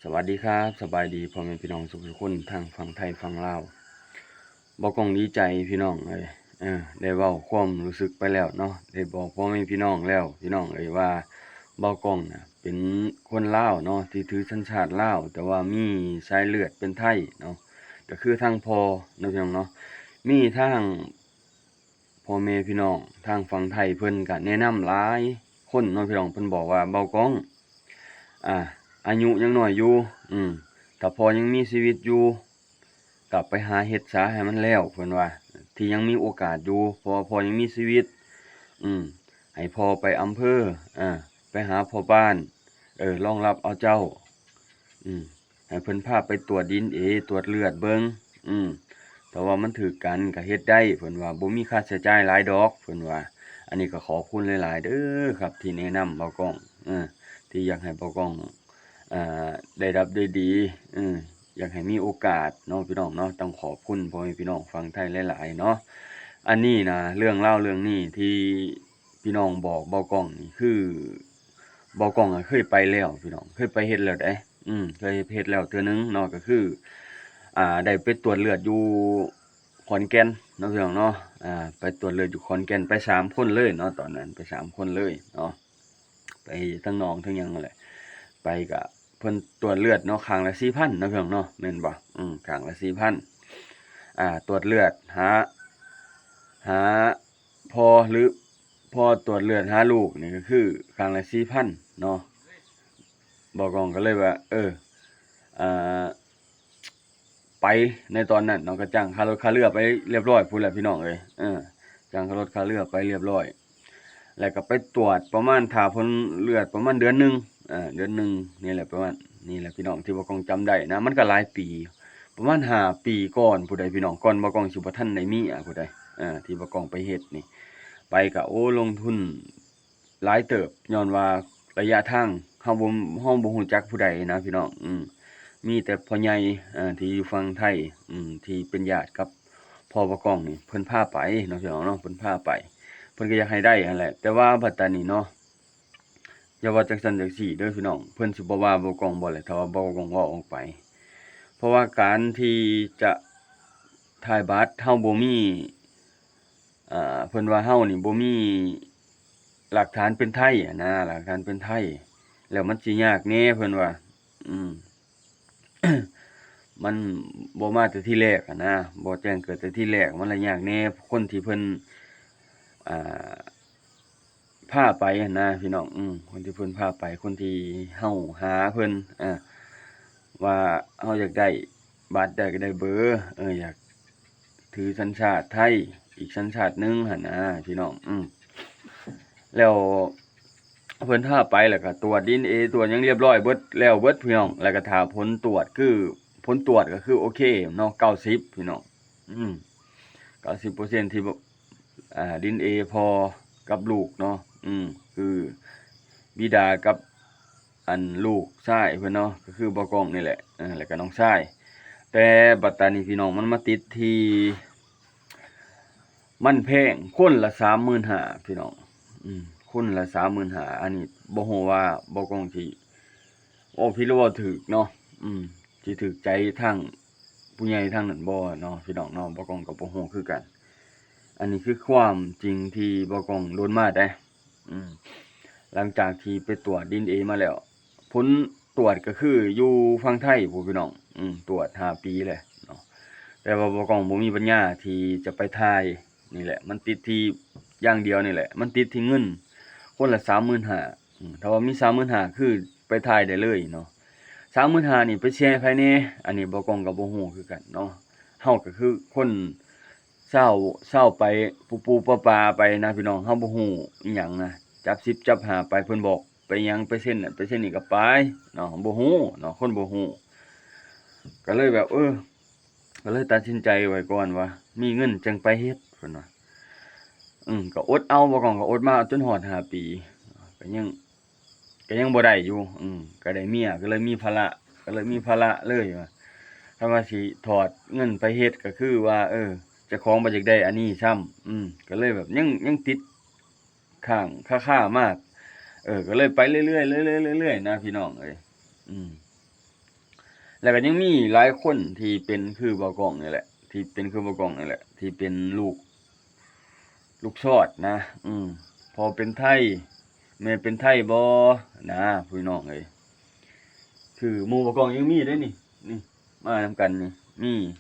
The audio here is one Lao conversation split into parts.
ສະຫວັດດີຄັບ ສະບາຍດີພໍ່ແມ່ພີ່ນ້ອງທຸກໆຄົນ ທັງຝັ່ງໄທຝັ່ງລາວ. ບ່າວກ້ອງດີໃຈພີ່ນ້ອງເອີຍ ເອີ ໄດ້ເວົ້າຄວາມຮູ້ສຶກໄປແລ້ວເນາະ ໄດ້ບອກພໍ່ແມ່ພີ່ນ້ອງແລ້ວ ພີ່ນ້ອງເອີຍ ວ່າບ່າວກ້ອງນະເປັນຄົນລາວເນາະ ທີ່ຖືສັນຊາດລາວ ແຕ່ວ່າມີສາຍເລືອດເປັນໄທເນາະ ກໍຄືທາງພໍ່ເນາະ ພີ່ນ້ອງເນາະ ມີທາງ ພໍ່ແມ່ພີ່ນ້ອງທາງຝັ່ງໄທເພິ່ນກະແນະນຳຫຼາຍຄົນເນາະ ພີ່ນ້ອງ ເພິ່ນບອກວ່າ ບ່າວກ້ອງ ອາ ອາຍຸຍັງນ້ອຍຢູ່ ອືມ ຖ້າພໍ່ຍັງມີຊີວິດຢູ່ ກະໄປຫາເຮັດສາໃຫ້ມັນແລ້ວ ເພິ່ນວ່າ ທີ່ຍັງມີໂອກາດຢູ່ ເພາະວ່າພໍ່ຍັງມີຊີວິດ ອືມ ໃຫ້ພໍ່ໄປອຳເພີ ອາ ໄປຫາພໍ່ບ້ານ ເອີ ລອງຮັບເອົາເຈົ້າ ອືມ ໃຫ້ເພິ່ນພາໄປຕວດດີເອັນເອ ຕວດເລືອດເບິ່ງ ອືມ ຖ້າວ່າມັນຖືກກັນກໍເຮັດໄດ້ ເພິ່ນວ່າ ບໍ່ມີຄ່າໃຊ້ຈ່າຍຫຼາຍດອກ ເພິ່ນວ່າ. ອັນນີ້ກໍຂອບຄຸນຫຼາຍໆເດີຄັບ ທີ່ແນະນຳບ່າວກ້ອງ ເອີ ທີ່ຢາກໃຫ້ບ່າວກ້ອງ ເອີ ໄດ້ຮັບໄດ້ດີ ເອີ ຢາກໃຫ້ມີໂອກາດເນາະ ພີ່ນ້ອງເນາະ ຕ້ອງຂອບຄຸນພໍ່ແມ່ພີ່ນ້ອງຝັ່ງໄທຫຼາຍໆເນາະ. ອັນນີ້ນະ ເລື່ອງລາວເລື່ອງນີ້ທີ່ ພີ່ນ້ອງບອກບ່າວກ້ອງນີ້ ຄືບ່າວກ້ອງເຄີຍໄປແລ້ວພີ່ນ້ອງ ເຄີຍໄປເຮັດແລ້ວເດ້ ອືມ ເຄີຍເຮັດແລ້ວເທື່ອໜຶ່ງເນາະ ກໍຄື ອາ ໄດ້ໄປຕວດເລືອດຢູ່ຂອນແກ່ນເນາະ ພີ່ນ້ອງເນາະ ອາ ໄປຕວດເລືອດຢູ່ຂອນແກ່ນ ໄປສາມຄົນເລີຍເນາະ ຕອນນັ້ນໄປສາມຄົນເລີຍເນາະ ໄປທັງນ້ອງທັງຫຍັງນັ້ນແຫຼະ ໄປກະເພິ່ນຕວດເລືອດເນາະ ຂ້າງລະສີ່ພັນເນາະ ພີ່ນ້ອງເນາະ ແມ່ນບໍ່? ອືມ ຂ້າງລະສີ່ພັນ ອາ ຕວດເລືອດ ຫາ ຫາ ພໍ່ ຫຼື ພໍ່ຕວດເລືອດຫາລູກນີ້ກໍຄືຄັ້ງລະສີ່ພັນເນາະ ບ່າວກ້ອງກໍເລີຍວ່າ ເອີ ອ່າ ໄປໃນຕອນນັ້ນເນາະ ກໍຈ່າຍຄ່າລົດຄ່າເຮືອໄປຮຽບຮ້ອຍພຸ້ນແຫຼະພີ່ນ້ອງເອີຍ ເອີ ຈ່າຍຄ່າລົດຄ່າເຮືອໄປຮຽບຮ້ອຍ ແລ້ວກໍໄປຕວດປະມານ ຖ້າຜົນເລືອດປະມານເດືອນໜຶ່ງ ເດືອນໜຶ່ງນີ້ແຫຼະ ປະມານນີ້ແຫຼະພີ່ນ້ອງ ທີ່ບ່າວກ້ອງຈຳໄດ້ນະ ມັນກໍຫຼາຍປີ ປະມານຫ້າປີກ່ອນພຸ້ນໃດ໋ພີ່ນ້ອງ ກ່ອນບ່າວກ້ອງຊິບໍ່ທັນໄດ້ເມຍພຸ້ນໃດ໋ ເອີ ທີ່ບ່າວກ້ອງໄປເຮັດນີ້ ໄປກະ ໂອ້ ລົງທຶນຫຼາຍເຕີບ ຍ້ອນວ່າໄລຍະທາງເຮົາບໍ່ ເຮົາບໍ່ຮູ້ຈັກຜູ້ໃດນະພີ່ນ້ອງ ອືມ ມີແຕ່ພໍ່ໃຫຍ່ ເອີ ທີ່ຢູ່ຝັ່ງໄທ ອືມ ທີ່ເປັນຍາດກັບພໍ່ບ່າວກ້ອງນີ້ ເພິ່ນພາໄປເນາະ ພີ່ນ້ອງເນາະ ເພິ່ນພາໄປ ເພິ່ນກໍຢາກໃຫ້ໄດ້ຫັ້ນແຫຼະ ແຕ່ວ່າບັດຕານີ້ເນາະ ຢ່າວ່າຈັ່ງຊັ້ນຈັ່ງຊີ້ເດີພີ່ນ້ອງ ເພິ່ນຊິບໍ່ວ່າບ່າວກ້ອງບໍ່ແຫຼະ ຖ້າວ່າບ່າວກ້ອງເວົ້າອອກໄປ ເພາະວ່າການທີ່ຈະຖ່າຍບັດ ເຮົາບໍ່ມີ ເອີ ເພິ່ນວ່າເຮົານີ້ບໍ່ມີຫຼັກຖານເປັນໄທຫັ້ນນະ ຫຼັກຖານເປັນໄທ ແລ້ວມັນຊິຍາກແດ່ ເພິ່ນວ່າ ອືມ ມັນບໍ່ມາແຕ່ທີແລກຫັ້ນນະ ບໍ່ແຈ້ງເກີດແຕ່ທີແລກ ມັນລະຍາກແດ່ ຄົນທີ່ເພິ່ນ ອ່າ ພາໄປຫັ້ນນະພີ່ນ້ອງ ອືມ ຄົນທີ່ເພິ່ນພາໄປ ຄົນທີ່ເຮົາຫາເພິ່ນ ເອີ ວ່າເຮົາຢາກໄດ້ບັດ ຢາກໄດ້ເບີ ເອີ ຢາກຖືສັນຊາດໄທອີກສັນຊາດໜຶ່ງຫັ້ນນະພີ່ນ້ອງ ອືມ ແລ້ວເພິ່ນພາໄປ ແລ້ວກໍຕວດດີເອັນເອ ຕວດຫຍັງຮຽບຮ້ອຍເບິດ ແລ້ວເບິດພີ່ນ້ອງ ແລ້ວກໍຖ້າຜົນຕວດ ຄືຜົນຕວດກໍຄືໂອເຄເນາະ ເກົ້າສິບ ພີ່ນ້ອງ ອືມ ເກົ້າສິບເປີເຊັນທີ່ ອ່າ ດີເອັນເອພໍ່ກັບລູກເນາະ ອືມ ຄືບິດາກັບ ອັນລູກຊາຍເພິ່ນເນາະ ກໍຄືບ່າວກ້ອງນີ້ແຫຼະ ເອີ ແລ້ວກໍນ້ອງຊາຍ ແຕ່ບັດຕານີ້ພີ່ນ້ອງ ມັນມາຕິດທີ່ ມັນແພງ ຄົນລະສາມໝື່ນຫ້າ ພີ່ນ້ອງ ອືມ ຄົນລະສາມໝື່ນຫ້າ ອັນນີ້ບໍ່ຮູ້ວ່າບ່າວກ້ອງຊິເວົ້າຜິດ ຫຼື ເວົ້າຖືກເນາະ ອືມ ຊິຖືກໃຈທາງ ຜູ້ໃຫຍ່ທາງນັ້ນບໍ່ເນາະ ພີ່ນ້ອງເນາະ ບ່າວກ້ອງກໍບໍ່ຮູ້ຄືກັນ ອັນນີ້ຄືຄວາມຈິງທີ່ບ່າວກ້ອງໂດນມາເດ້ ອືມ ຫຼັງຈາກທີ່ໄປຕວດດີເອັນເອມາແລ້ວ ຜົນຕວດກໍຄືຢູ່ຝັ່ງໄທພຸ້ນ ພີ່ນ້ອງ ອືມ ຕວດຫ້າປີແລ້ວເນາະ ແຕ່ວ່າບ່າວກ້ອງບໍ່ມີປັນຍາທີ່ຈະໄປຖ່າຍ ນີ້ແຫຼະ ມັນຕິດທີ່ຢ່າງດຽວນີ້ແຫຼະ ມັນຕິດທີ່ເງິນ ຄົນລະສາມໝື່ນຫ້າ ອືມ ຖ້າວ່າມີສາມໝື່ນຫ້າ ຄືໄປຖ່າຍໄດ້ເລີຍເນາະ ສາມໝື່ນຫ້ານີ້ໄປເສຍໃຫ້ໃຜແດ່ ອັນນີ້ບ່າວກ້ອງກໍບໍ່ຮູ້ຄືກັນເນາະ ເຮົາກໍຄືຄົນເຊົ່າ ເຊົ່າໄປປູ່ໆປາໆໄປນະ ພີ່ນ້ອງ ເຮົາບໍ່ຮູ້ອີ່ຫຍັງນະ ຈັບສິບຈັບຫ້າໄປ ເພິ່ນບອກໄປຫຍັງ ໄປເຊັນນັ້ນໄປເຊັນນີ້ກໍໄປເນາະ ບໍ່ຮູ້ເນາະ ຄົນບໍ່ຮູ້ ກໍເລີຍແບບ ເອີ ກໍເລີຍຕັດສິນໃຈໄວ້ກ່ອນວ່າ ມີເງິນຈັ່ງໄປເຮັດ ເພິ່ນວ່າ ອືມ ກໍອົດເອົາ ບ່າວກ້ອງກໍອົດມາຈົນຮອດຫ້າປີ ກໍຍັງ ກໍຍັງບໍ່ໄດ້ຢູ່ ອືມ ກໍໄດ້ເມຍ ກໍເລີຍມີພາລະ ກໍເລີຍມີພາລະເລີຍວ່າ ຄັນວ່າຊິຖອດເງິນໄປເຮັດ ກໍຄືວ່າ ເອີ ເຈົ້າຂອງບໍ່ຢາກໄດ້ອັນນີ້ຊ້ຳ ອືມ ກໍເລີຍແບບຍັງ ຍັງຕິດ ຄ້າງຄາໆມາ ເອີ ກໍເລີຍໄປເລື້ອຍໆ ເລື້ອຍໆ ເລື້ອຍໆນະ ພີ່ນ້ອງເອີຍ ອືມ ແລ້ວກໍຍັງມີຫຼາຍຄົນທີ່ເປັນຄືບ່າວກ້ອງນີ້ແຫຼະ ທີ່ເປັນຄືບ່າວກ້ອງນີ້ແຫຼະ ທີ່ເປັນລູກ ລູກຊອດນະ ອືມ ພໍ່ເປັນໄທ ແມ່ເປັນໄທບໍ່ນະ ພີ່ນ້ອງເອີຍ. ຄືໝູ່ບ່າວກ້ອງຍັງມີເດ້ນີ້ ນີ້ ມານຳກັນນີ້ ມີ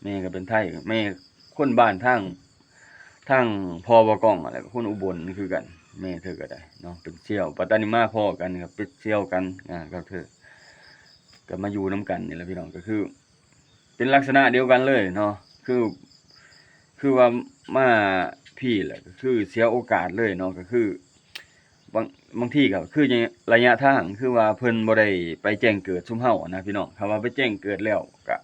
ແມ່ກໍເປັນໄທ ແມ່ຄົນບ້ານທາງ ທາງພໍ່ບ່າວກ້ອງຫັ້ນແຫຼະ ຄົນອຸບົນຄືກັນ ແມ່ເທື່ອກໍໄດ້ເນາະ ເປັນສ່ຽວ ປັດຕານີ ມາພໍ້ກັນກໍເປັນສ່ຽວກັນ ອ່າ ກັບເທື່ອ ກໍມາຢູ່ນຳກັນນີ້ແຫຼະ ພີ່ນ້ອງ ກໍຄືເປັນລັກສະນະດຽວກັນເລີຍເນາະ ຄື ຄືວ່າມາພີ້ແຫຼະ ກໍຄືເສຍໂອກາດເລີຍເນາະ ກໍຄື ບາງ ບາງທີກໍຄືໄລຍະທາງ ຄືວ່າເພິ່ນບໍ່ໄດ້ໄປແຈ້ງເກີດຊຸມເຮົານະ ພີ່ນ້ອງ ຖ້າວ່າໄປແຈ້ງເກີດແລ້ວກໍ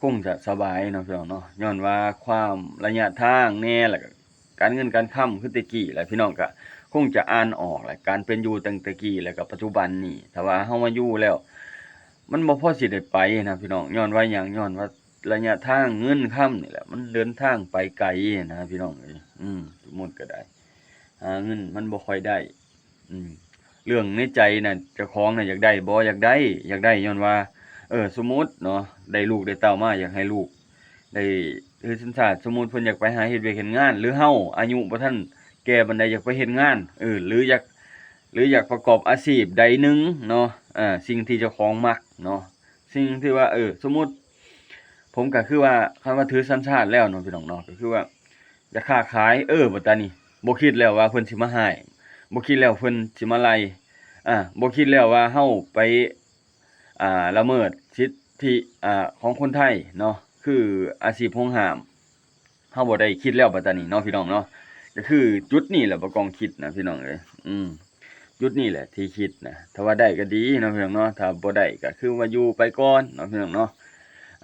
ຄົງຈະສະບາຍເນາະ ພີ່ນ້ອງເນາະ ຍ້ອນວ່າຄວາມ ໄລຍະທາງແດ່ ແລ້ວກໍການເງິນການຄຳຄືແຕ່ກີ້ແຫຼະ ພີ່ນ້ອງກໍຄົງຈະອ່ານອອກແຫຼະ ການເປັນຢູ່ຕັ້ງແຕ່ກີ້ ແລ້ວກໍປັດຈຸບັນນີ້ ຖ້າວ່າເຮົາມາຢູ່ແລ້ວ ມັນບໍ່ພໍຊິໄດ້ໄປນະ ພີ່ນ້ອງ ຍ້ອນວ່າຫຍັງ ຍ້ອນວ່າໄລຍະທາງເງິນຄຳນີ້ແຫຼະ ມັນເດີນທາງໄປໄກນະ ພີ່ນ້ອງເອີຍ ອືມ ສົມມຸດກໍໄດ້ ຫາເງິນມັນບໍ່ຄ່ອຍໄດ້ ອືມ ເລື່ອງໃນໃຈນະ ເຈົ້າຂອງນະ ຢາກໄດ້ບໍ່? ຢາກໄດ້ ຢາກໄດ້ ຍ້ອນວ່າ ເອີ ສົມມຸດເນາະ ໄດ້ລູກໄດ້ເຕົ້າມາ ຢາກໃຫ້ລູກໄດ້ຖືສັນຊາດ ສົມມຸດເພິ່ນຢາກໄປຫາເຮັດວຽກເຮັດງານ ຫຼືເຮົາອາຍຸບໍ່ທັນແກ່ປານໃດ ຢາກໄປເຮັດງານ ເອີ ຫຼືຢາກ ຫຼືຢາກປະກອບອາຊີບໃດໜຶ່ງເນາະ ເອີ ສິ່ງທີ່ເຈົ້າຂອງມັກເນາະ ສິ່ງທີ່ວ່າ ເອີ ສົມມຸດ ຜົມກໍຄືວ່າ ຄັນວ່າຖືສັນຊາດແລ້ວເນາະ ພີ່ນ້ອງເນາະ ກໍຄືວ່າຢາກຄ້າຂາຍ ເອີ ບັດຕານີ້ ບໍ່ຄິດແລ້ວວ່າເພິ່ນຊິມາຮ້າຍ ບໍ່ຄິດແລ້ວເພິ່ນຊິມາໄລ່ ອ່າ ບໍ່ຄິດແລ້ວວ່າເຮົາໄປ ອ່າ ລະເມີດສິດທິ ອ່າ ຂອງຄົນໄທເນາະ ຄືອາຊີບໂຮງຫ້າມ ເຮົາບໍ່ໄດ້ຄິດແລ້ວບັດຕານີ້ເນາະ ພີ່ນ້ອງເນາະ ກໍຄືຈຸດນີ້ແຫຼະ ບ່າວກ້ອງຄິດນະ ພີ່ນ້ອງເອີຍ ອືມ ຈຸດນີ້ແຫຼະທີ່ຄິດນະ ຖ້າວ່າໄດ້ກໍດີເນາະ ພີ່ນ້ອງເນາະ ຖ້າບໍ່ໄດ້ກໍຄືວ່າຢູ່ໄປກ່ອນເນາະ ພີ່ນ້ອງເນາະ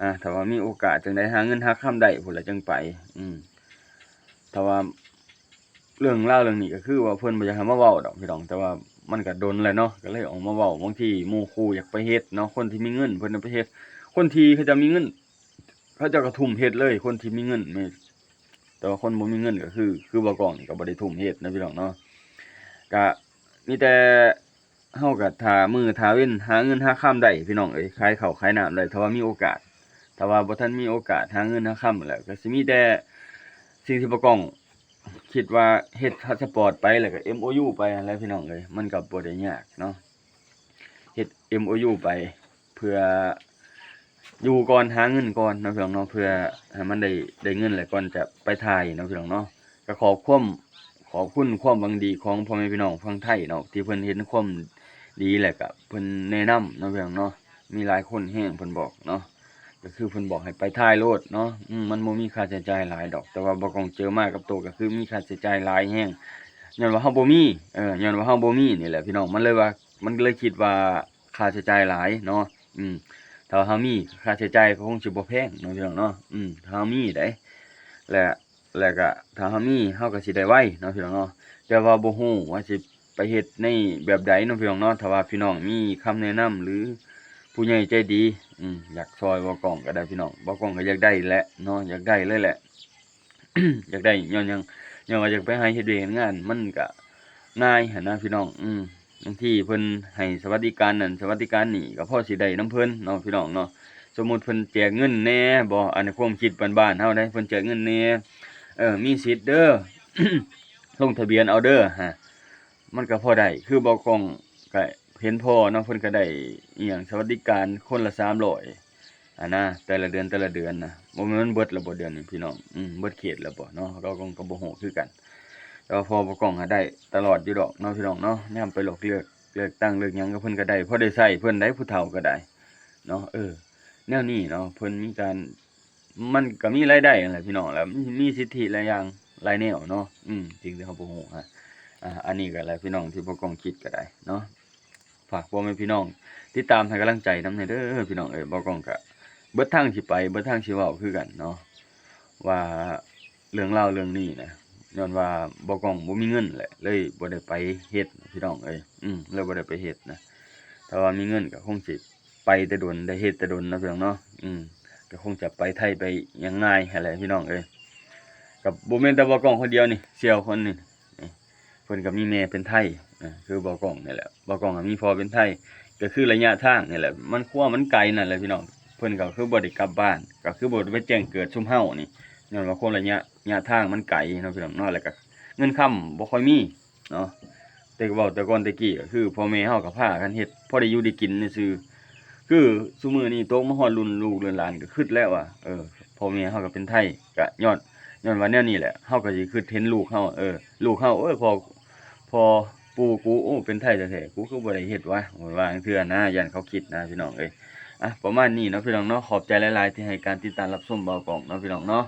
ອ່າ ຖ້າວ່າມີໂອກາດຈັ່ງໃດ ຫາເງິນຫາຄຳໄດ້ພຸ້ນລະຈັ່ງໄປ ອືມ ຖ້າວ່າເລື່ອງລາວເລື່ອງນີ້ ກໍຄືວ່າເພິ່ນບໍ່ຢາກໃຫ້ມາເວົ້າດອກ ພີ່ນ້ອງ ແຕ່ວ່າມັນກໍດົນແລ້ວເນາະ ກໍເລີຍອອກມາເວົ້າ ບາງທີໝູ່ຄູ່ຢາກໄປເຮັດເນາະ ຄົນທີ່ມີເງິນເພິ່ນໄປເຮັດ ຄົນທີ່ເຂົາເຈົ້າມີເງິນ ເຂົາເຈົ້າກໍທຸ່ມເຮັດເລີຍ ຄົນທີ່ມີເງິນນີ້ ແຕ່ວ່າຄົນບໍ່ມີເງິນກໍຄື ຄືບ່າວກ້ອງນີ້ກໍບໍ່ໄດ້ທຸ່ມເຮັດນະ ພີ່ນ້ອງເນາະ ກະມີແຕ່ເຮົາກໍຖ້າມື້ຖ້າເວັນ ຫາເງິນຫາຄຳໄດ້ ພີ່ນ້ອງເອີຍ ຂາຍເຂົ້າຂາຍນ້ຳໄດ້ ຖ້າວ່າມີໂອກາດ ຖ້າວ່າບໍ່ທັນມີໂອກາດຫາເງິນຫາຄຳແລ້ວ ກໍຊິມີແຕ່ສິ່ງທີ່ບ່າວກ້ອງ ຄິດວ່າເຮັດພາສະປອດໄປ ແລ້ວກໍເອັມໂອຢູໄປຫັ້ນແຫຼະ ພີ່ນ້ອງເອີຍ ມັນກໍບໍ່ໄດ້ຍາກເນາະ ເຮັດເອັມໂອຢູໄປ ເພື່ອຢູ່ກ່ອນ ຫາເງິນກ່ອນເນາະ ພີ່ນ້ອງເນາະ ເພື່ອໃຫ້ມັນໄດ້ ໄດ້ເງິນ ແລ້ວກ່ອນຈະໄປຖ່າຍເນາະ ພີ່ນ້ອງເນາະ ກໍຂອບຄວາມ ຂອບຄຸນຄວາມຫວັງດີຂອງພໍ່ແມ່ພີ່ນ້ອງຝັ່ງໄທເນາະ ທີ່ເພິ່ນເຫັນຄວາມດີ ແລ້ວກໍເພິ່ນແນະນຳເນາະ ພີ່ນ້ອງເນາະ ມີຫຼາຍຄົນແຮງເພິ່ນບອກເນາະ ກໍຄືເພິ່ນບອກໃຫ້ໄປຖ່າຍໂລດເນາະ ອືມ ມັນບໍ່ມີຄ່າໃຊ້ຈ່າຍຫຼາຍດອກ ແຕ່ວ່າບ່າວກ້ອງເຈີມາກັບໂຕກໍຄືມີຄ່າໃຊ້ຈ່າຍຫຼາຍແຮງ ຍ້ອນວ່າເຮົາບໍ່ມີ ເອີ ຍ້ອນວ່າເຮົາບໍ່ມີນີ້ແຫຼະ ພີ່ນ້ອງ ມັນເລີຍວ່າ ມັນເລີຍຄິດວ່າຄ່າໃຊ້ຈ່າຍຫຼາຍເນາະ ອືມ ຖ້າວ່າເຮົາມີ ຄ່າໃຊ້ຈ່າຍກໍຄົງຊິບໍ່ແພງເນາະ ພີ່ນ້ອງເນາະ ອືມ ຖ້າເຮົາມີໃດ ແລະ ແລ້ວກະຖ້າເຮົາມີ ເຮົາກະຊິໄດ້ໄວເນາະ ພີ່ນ້ອງເນາະ ແຕ່ວ່າບໍ່ຮູ້ວ່າຊິໄປເຮັດໃນແບບໃດເນາະ ພີ່ນ້ອງເນາະ ຖ້າວ່າພີ່ນ້ອງມີຄຳແນະນຳ ຫຼື ຜູ້ໃຫຍ່ໃຈດີ ອືມ ຢາກຊ່ອຍບ່າວກ້ອງກໍໄດ້ ພີ່ນ້ອງ ບ່າວກ້ອງກໍຢາກໄດ້ແຫຼະເນາະ ຢາກໄດ້ເລີຍແຫຼະ ຢາກໄດ້ຍ້ອນຫຍັງ ຍ້ອນວ່າຢາກໄປຫາເຮັດວຽກເຮັດງານ ມັນກະງ່າຍຫັ້ນນະ ພີ່ນ້ອງ ອືມ ບາງທີເພິ່ນໃຫ້ສະຫວັດດີການນັ້ນສະຫວັດດີການນີ້ ກໍພໍຊິໄດ້ນຳເພິ່ນເນາະ ພີ່ນ້ອງເນາະ ສົມມຸດເພິ່ນແຈກເງິນແດ່ບໍ ອັນນີ້ຄວາມຄິດບ້ານໆເຮົາເດ້ ເພິ່ນແຈກເງິນແດ່ ເອີ ມີສິດເດີ ລົງທະບຽນເອົາເດີ ຫາ ມັນກໍພໍໄດ້ ຄືບ່າວກ້ອງກໍເຫັນພໍ່ເນາະ ເພິ່ນກໍໄດ້ອີ່ຫຍັງສະຫວັດດີການຄົນລະສາມຮ້ອຍຫັ້ນນະ ແຕ່ລະເດືອນ ແຕ່ລະເດືອນນະ ບໍ່ແມ່ນມັນເບິດແລ້ວບໍ່ ດຽວນີ້ ພີ່ນ້ອງ ອືມ ເບິດເຂດແລ້ວບໍ່ເນາະ ເຮົາກໍບໍ່ຮູ້ຄືກັນ ແຕ່ວ່າພໍ່ບ່າວກ້ອງຫາໄດ້ຕະຫຼອດຢູ່ດອກເນາະ ພີ່ນ້ອງເນາະ ຍາມໄປລອກເລືອກ ເລືອກຕັ້ງເລືອກຫຍັງກໍເພິ່ນກໍໄດ້ ພໍໄດ້ໃຊ້ເພິ່ນໄດ໋ ຜູ້ເຖົ້າກໍໄດ້ເນາະ ເອີ ແນວນີ້ເນາະ ເພິ່ນມີການ ມັນກໍມີລາຍໄດ້ຫັ້ນແຫຼະ ພີ່ນ້ອງ ແລ້ວມີສິດທິຫຼາຍຢ່າງຫຼາຍແນວເນາະ ອືມ ສິ່ງທີ່ເຮົາບໍ່ຮູ້ ອາ ອັນນີ້ກໍແຫຼະ ພີ່ນ້ອງ ທີ່ບ່າວກ້ອງຄິດກໍໄດ້ເນາະ ຝາກພໍ່ແມ່ພີ່ນ້ອງຕິດຕາມໃຫ້ກຳລັງໃຈນຳແດ່ເດີ ພີ່ນ້ອງເອີຍ ບ່າວກ້ອງກໍເບິດທາງຊິໄປ ເບິດທາງຊິເວົ້າຄືກັນເນາະ ວ່າເລື່ອງລາວເລື່ອງນີ້ນະ ຍ້ອນວ່າບ່າວກ້ອງບໍ່ມີເງິນແຫຼະ ເລີຍບໍ່ໄດ້ໄປເຮັດ ພີ່ນ້ອງເອີຍ ອືມ ເລີຍບໍ່ໄດ້ໄປເຮັດນະ ຖ້າວ່າມີເງິນກໍຄົງຊິໄປແຕ່ດົນ ໄດ້ເຮັດແຕ່ດົນເນາະ ພີ່ນ້ອງເນາະ ອືມ ກໍຄົງຈະໄປໄທໄປຫຍັງງ່າຍຫັ້ນແຫຼະ ພີ່ນ້ອງເອີຍ ກໍບໍ່ແມ່ນແຕ່ບ່າວກ້ອງຄົນດຽວນີ້ ສ່ຽວຄົນນີ້ ນີ້ ເພິ່ນກໍມີແມ່ເປັນໄທ ເອີ ຄືບ່າວກ້ອງນີ້ແຫຼະ ບ່າວກ້ອງກໍມີພໍ່ເປັນໄທ ກໍຄືໄລຍະທາງນີ້ແຫຼະ ມັນຄວາມມັນໄກນັ້ນແຫຼະ ພີ່ນ້ອງ พิ่ນກໍຄືບໍ່ໄດ້ກັບບ້ານ ກໍຄືບໍ່ໄດ້ໄປແຈ້ງເກີດຊຸມເຮົານີ້ ຍ້ອນວ່າຄວາມໄລຍະ ໄລຍະທາງມັນໄກເນາະ ພີ່ນ້ອງເນາະ ແລ້ວກໍເງິນຄຳບໍ່ຄ່ອຍມີເນາະ. ແຕ່ເວົ້າແຕ່ກ່ອນແຕ່ກີ້ ກໍຄືພໍ່ແມ່ເຮົາກໍພາກັນເຮັດ ພໍໄດ້ຢູ່ໄດ້ກິນຊື່ໆ. ຄືຊຸມື້ນີ້ຕົກມາຮອດລຸ້ນລູກລຸ້ນຫຼານ ກໍຄິດແລ້ວວ່າ ເອີ ພໍ່ແມ່ເຮົາກໍເປັນໄທ ກໍຍ້ອນ ຍ້ອນວ່າແນວນີ້ແຫຼະ ເຮົາກໍຊິຄິດເຫັນລູກເຮົາ ເອີ ລູກເຮົາ ໂອ້ຍ ພໍ່ ພໍ່ ປູ່ກູ ໂອ້ ເປັນໄທແທ້ໆ ກູຄືບໍ່ໄດ້ເຮັດວະ ວ່າລາງເທື່ອນະ ຢ້ານເຂົາຄິດນະ ພີ່ນ້ອງເອີຍ. ອ່ະ ປະມານນີ້ເນາະ ພີ່ນ້ອງເນາະ ຂອບໃຈຫຼາຍໆ ທີ່ໃຫ້ການຕິດຕາມຮັບຊົມບ່າວກອງເນາະ ພີ່ນ້ອງເນາະ.